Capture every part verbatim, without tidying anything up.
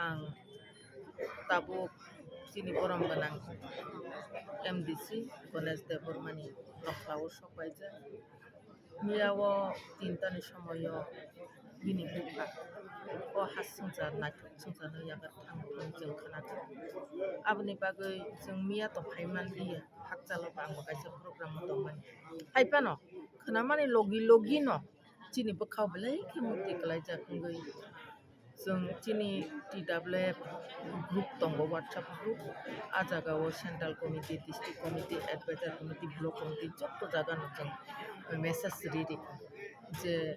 Ang tabuk chini borom gwnang M D C Ganesh Debbarmani nokhla o sok paijak. Miya o tinta ni somoio bini bupha o ha swngchar naithok swngcharno yakarwi thangwi chwng khwnajak. Aboni bagwi chwng miya to phaiman liya, hakchalo bo ang bo kaisa program o tongmani. Hai phano khwnamani logi logi no chini bwkhao belai khe muktwi kwlaijak wngwi. Chwng chini T W F group tongo, WhatsApp group. A jaga o Central Committee, District Committee, Advisor Committee, Block Committee joto jaga no chwng message ri ri je,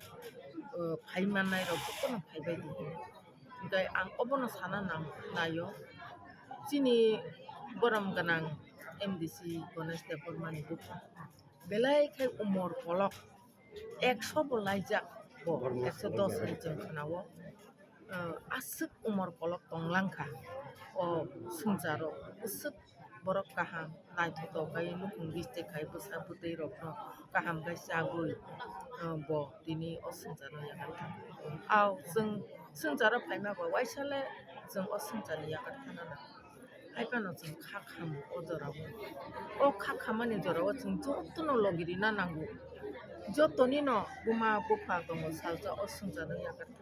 o, phai mannai rok joto no phai bai di. Hwnkhe ang obono sana nang naio, chini borom gwnang M D C Ganesh Debbarmani bupha belai khe umor kolok, ekso bo laijak bo, ekso dos hai chwng khwnao. Ah, aswk umor kolok tong langkha o swngcharo, aswk borok kaham naithotok khai nukhung bistek khai bwsa bwtwi rokno kaham khai chagwi, ah, bo tini o swngcharo yakarkha. Au chwng swngcharo phaima bo waisa le chwng o swngcharni yakarkha nana. Hai phano chwng kha khamo o jorao. O kha khamani jorao chwng jotono logi rina nango. Jotoni no buma bupha tongo salsa o swngcharno yakarkha.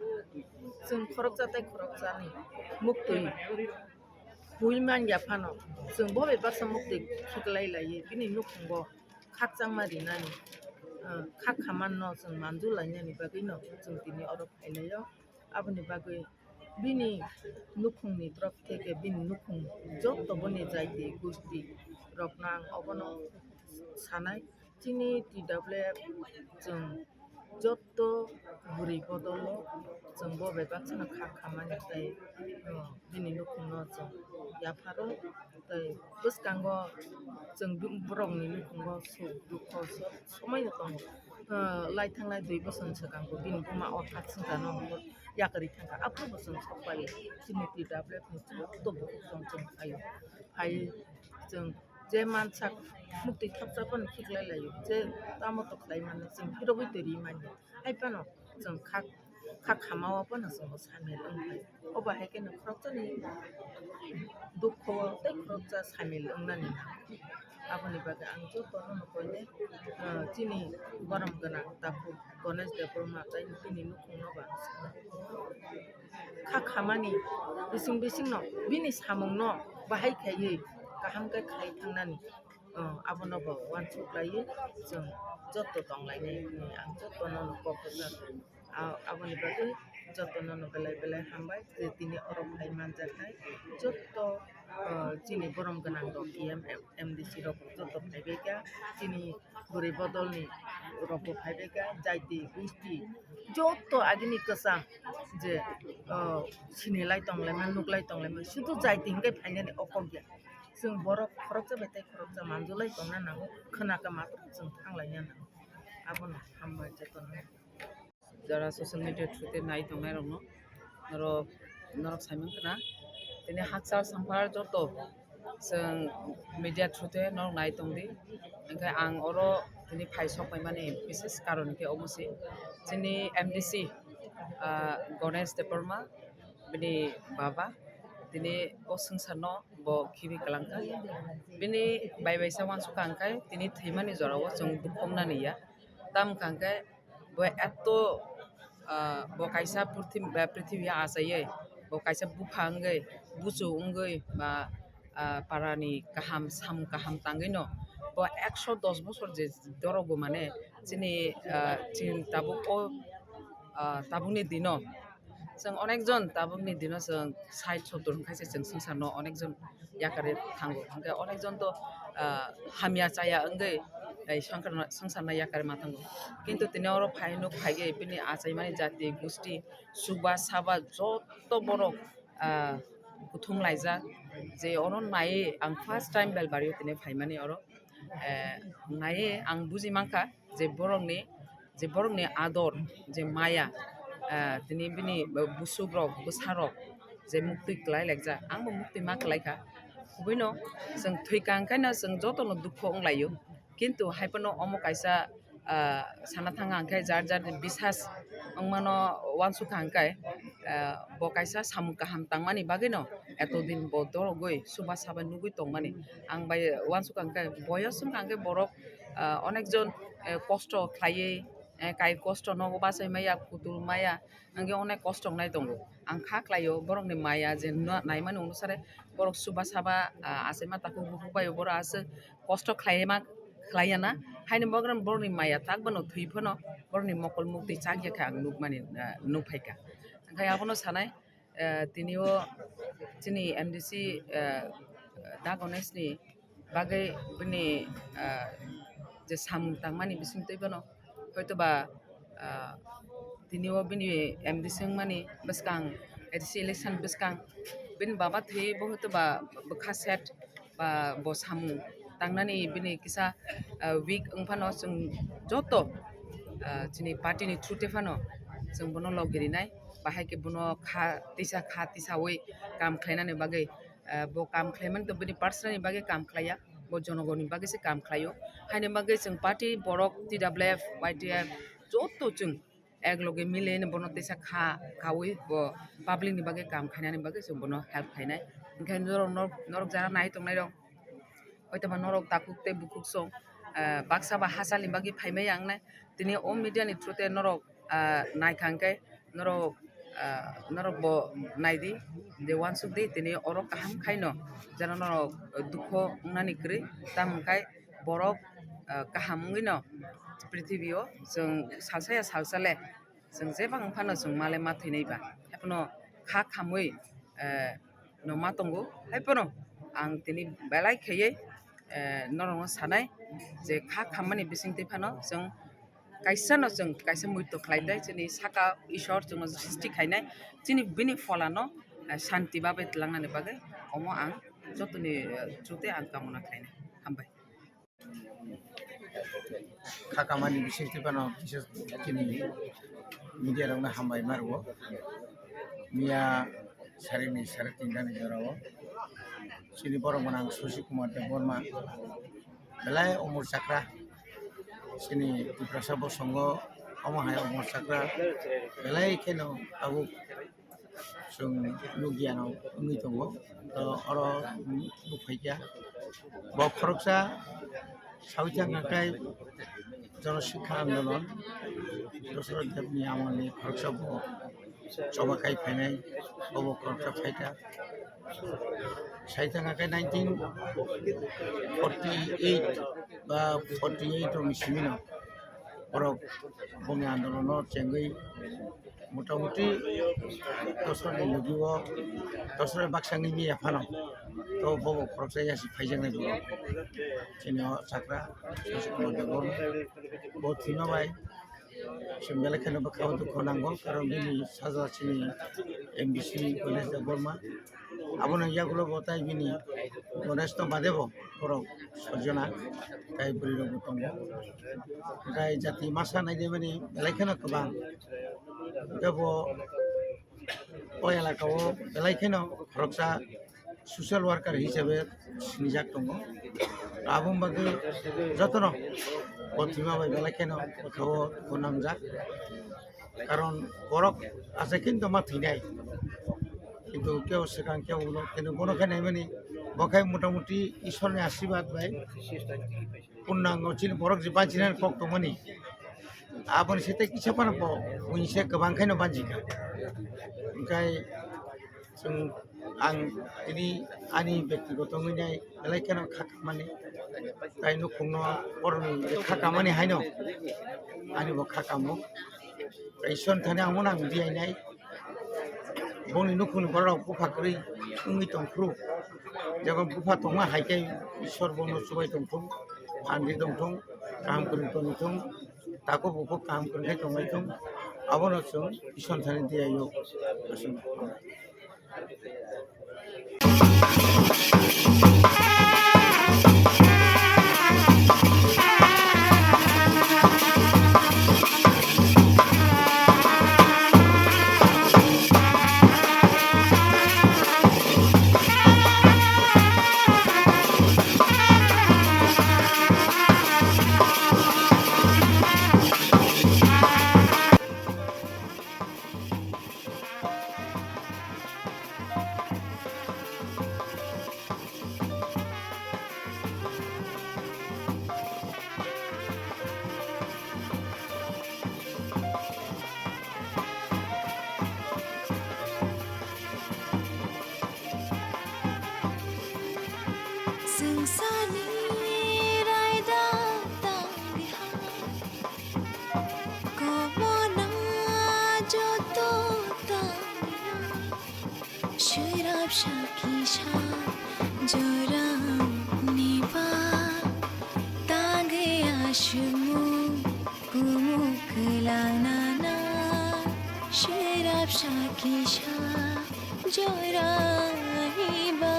Chwng khoroksa tei khoroksani muktwi pui manya phano chwng bo bai baksa muktwi khiklai laiwi bini nukhungo khakchangma rinani, ah, kha khamanno chwng manju lainani bagwino chwng tini oro phailaio. Aboni bagwi bini nukhungni torop theke bini nukhung joto boni jaiti gusti rokno ang obono sanai. Chini T W F chwng joto bwrwi bodolo chwng bo bai baksano kha khamani tei, uh, bini nukhungno chwng yapharo tei bwskango chwng borokni nukhungo suk dukho sob somoino tongo. Uh, lai thangnai dui bosor swkang bo bini buma o ha swngcharno yakarwi thangkha. Aphuru bo chwng sok pai chini T W F ni joto bukhuk tong chwng phaio. Phai chwng je mansak muktwi thopsa phano khiklai laio, je tamo to khlai mano chwng phirogwi twi ri manya. Hai phano chwng kha, kha khamao phano chwng bo samil wng phai. Obo hai kheno khoroksani dukho tei khoroksa samil wngnani nango. Aboni bagwi ang jotono no koinai, ah, chini borom gwnang takhuk Ganesh Debbarma tei bini nukhungno bo ang sanai. Kha khamani bising bisingno bini samungno bahai khaiwi kaham khe khai thangnani, ah, abono bo uansuk laiwi chwng joto tong lainai hwnwi ang jotono no kok rwkha. Ah, aboni bagwi jotono no belai belai hambai je tini oro phai manjaknai joto, ah, chini borom gwnang rok M M, M D C rok joto phaibaikha, chini bwrwi bodolni rokbo phaibaikha, jaiti gusti joto agini kwchang je, ah, sinilai tonglaima, nuklai tonglaima, sudu jaiti hwnkhe phainani o kok ya. Chwng borok khoroksa bai tei khoroksa manjulai tongna nango, khwnaka matwrwng chwng thanglaina nango. Abono hambai jotono. Jara social media through te nai tongnai rokno, norok, norok saimang khna. Tini hakchal samphar joto chwng media through te norok nai tongdi. Hwnkhe ang oro tini phai sok paimani bises karon khe omo se. Chini M D C, ah, Ganesh Debbarma, bini baba, tini o swngcharno bo khibi kwlangkha. Bini bai bai sa uansukha hwnkhe tini thwimani jorao chwng dukhu wngnani ya. Tamo hwnkhe bo eto, ah, bo kaisa purthim-, ah, prithibi achaiwi, bo kaisa bupha wngwi, buchuk wngwi, ba, ah, parani kaham, samung kaham tangwino bo ekso dos bosor je dorogo mane chini, ah, chini tabuk o, ah, tabukni dino chwng onekjon, tabukni dino chwng sait sottor hwnkhe se chwng swngcharno onekjon yakarwi thango. Hwnkhe onekjon to, ah, hamya chaya wngwi, eh, swngcharno, swngcharno yakarwi ma thango. Kintu tini oro phai nuk phaigwi bini achaimani jati, gusti, chuba, saba joto borok, ah, kuthum laijak. Je oro naiwi ang first time Belbario tini phaimani oro, eh, naiwi ang buji mankha je borokni, je borokni ador, je maya, ah, tini bini busukrok, bwsarok je muktwi kwlai laikjak, angbo muktwi ma kwlaikha. Kubuino chwng thwikha hwnkhe no chwng jotono dukhu wnglaio, kintu haiphano omo kaisa, ah, sana thangkha hwnkhe jar jar bisas wngmano uansukha hwnkhe, ah, bo kaisa samung kaham tangmani bagwino etodin bo dorogwi Subha Sabha nugwi tongmani. Ang bai uansuk ang khe boyos wngkha ang khe borok, ah, onekjon, eh, kosto khlaiwi, eh, kai kosto nogo bachai maya, kutul maya, hwnkhe onek kosto wngnai tongo. Ang kha khlaio borokni maya je na-, naimani onusare borok Subha Sabha, ah, achaima takhuk bukhuk bai borok aswk kosto khlaima khlaiya na, haini bagwi borokni maya tak bono thwi phano borokni mokol muktwi chak ya khe ang nukmani, ah, nukphaikha. Hwnkhe abono sanai, ah, tini o chini M D C, ah, Da Ganesh ni bagwi bini, ah, je samung tangmani bisingtwi bono hoitoba, ah, tini o bini M D C wngmani bwskang, A D C election bwskang bini baba thwi bo hoitoba bwkha set ba bo samung tangnani bini kisa, ah, weak wng phano chwng joto, ah, chini party ni through te phano chwng bono logi rinai, bahai khe bono kha tisa kha tisawi kam khlainani bagwi, ah, bo kam khlaimani to bini personal ni bagwi kam khlaiya, bo jonogoni bagwi se kam khlaio. Haini bagwi chwng party borok T W F, Y T F joto chwng ek loge mile bono tisa kha kawi bo public ni bagwi kam khainani bagwi chwng bono help khainai. Hwnkhe norok, norok, norok jara nai tongnai rok, hoitoba norok takhuk tei bukhuk song, ah, baksa ba hachal ni bagwi phaimai ang nai. Tini o media ni through te norok, ah, naikha hwnkhe norok, ah, norok bo naidi, je uansuk di tini oro kaham khaino jara norok dukho wngnani kwrwi, tamo hwnkhe borok, ah, kaham wngwino prithibi o chwng salsa ya salsa le chwng jeba wng phano chwng male ma thwinai ba. Haiphano kha khamwi, eh, no ma tongo. Haiphano ang tini belai khaiwi, eh, norokno sanai je kha khammani bisingtwi phano chwng kaisa no chwng kaisa muitu khlai tei chini saka Ishwar chwngno srishti khainai chini bini pholano, eh, shanti babai twlangnani bagwi omo ang jotoni, eh, through te ang kamona khlainai. Hambai. Kha kamani bisingtwi phano bises chini media rokno hambai ma rwo. Miya sarini sare tinta ni jora o chini borok gwnang Shashi Kumar Debbarma belai omor chakra chini Tiprasa bosongo omo hai omor chakra belai kheno tabuk chwng nukya no wngwi tongo. To oro nukphaikha bo khoroksa sawi thangkha khe Jana Sikha Andolon Dasarath Debni amolni khoroksa bo choba kai phainai, bobo khoroksa phaikha. Sai thangkha khe nineteen forty eight ba forty eight rokni simino borok bongni andolono chengwi motamuti dosrokni logi o dosrok baksa wngwi manya phano to bobo khoroksa yasi phaijaknai borok. Chini o chakra Shashi Kumar Debbarma bo thwima bai chwng belai kheno bwkha o dukhu nango, karon bini saja chini M D C Ganesh Debbarma. Abono yagulo bo tai bini Ganesh no bade bo borok sojona tai bwrwi rok bo tongo. Hwnkhe jati masa naidemani belai kheno kwbang. Hwnkhe bo o elaka o belai kheno khoroksa social worker hisabe sinijak tongo. Aboni bagwi jotono bo thwima bai belai kheno bwkha o dukhu nangjak. Karon borok achai khe tongma thwinai. Kintu kebo swkang kebo ulo, kintu bono khe naimani, bo khe motamuti Ishwarni ashirbad bai purnango chini borok je banchinani kok tongmani. Aboni site kisa phano bo buini se kwbang khaino banjikha. Hwnkhe chwng, ang tini ani bektigoto wngwi nai belai kheno kha kamani. Tai nukhungno borokni kha kamani haino ani bo kha kamo. Ishwar thani ang mano ang diyainai. Bongni nukhungni borok bupha kwrwi wngwi tongphuru. Jebo bupha tongma hai khe Ishwar bono chubai tongthung, phan ri tongthung, kaham kwrwng tongwi thung, takhuk bukhuk kaham kwrwng khe tongwi thung. Abono chwng Ishwar thani diyaio. Aswk. Chwngsani raida tangwi hai, komono joto tangwi hai. Swrapsa kisa jorani ba tangwi aswkmung kumuk kwlangnana. Swrapsa kisa jorani ba.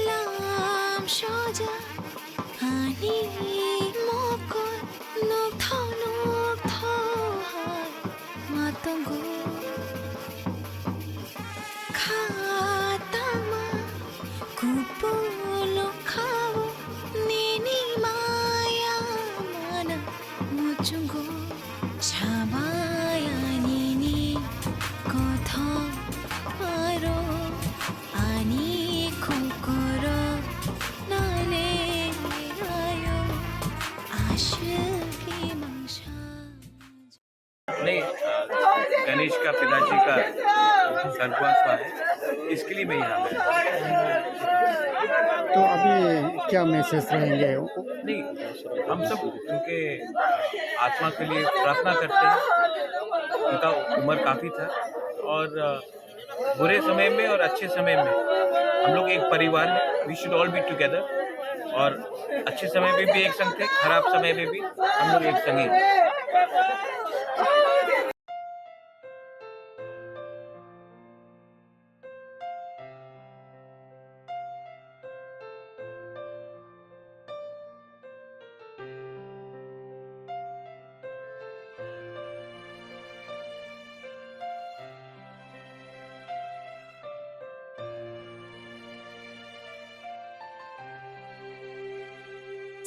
Lam soja ani mokol nokthao nokthao hai ma tongo. Kha tangma kupulung khao nini maya mana muchungo. Sabaya nini kothok aro ani kokoro nale ayo aswk imangsa. नहीं, अ, गणेश का पिताजी का स्वर्गवास हुआ है, इसके लिए मैं यहाँ आया। तो अभी क्या मैसेज रहेंगे? नहीं, हम सब उनके आत्मा के लिए प्रार्थना करते हैं। उनका उम्र काफ़ी था और, अ, बुरे समय में और अच्छे समय में हम लोग एक परिवार है। We should all be together। और अच्छे समय में भी एक संग थे, खराब समय में भी हम लोग एक संग ही हैं।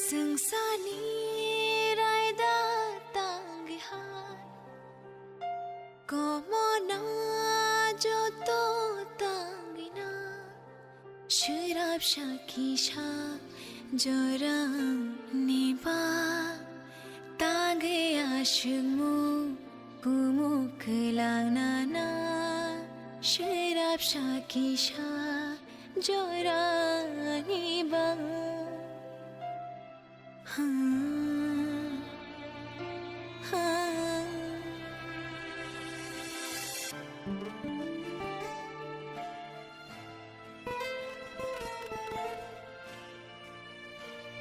Chwngsani raida tangwi hai, komono joto tangwi na. Swrapsa kisa jorani ba tangwi aswkmung kumuk kwlangnana. Swrapsa kisa jorani ba.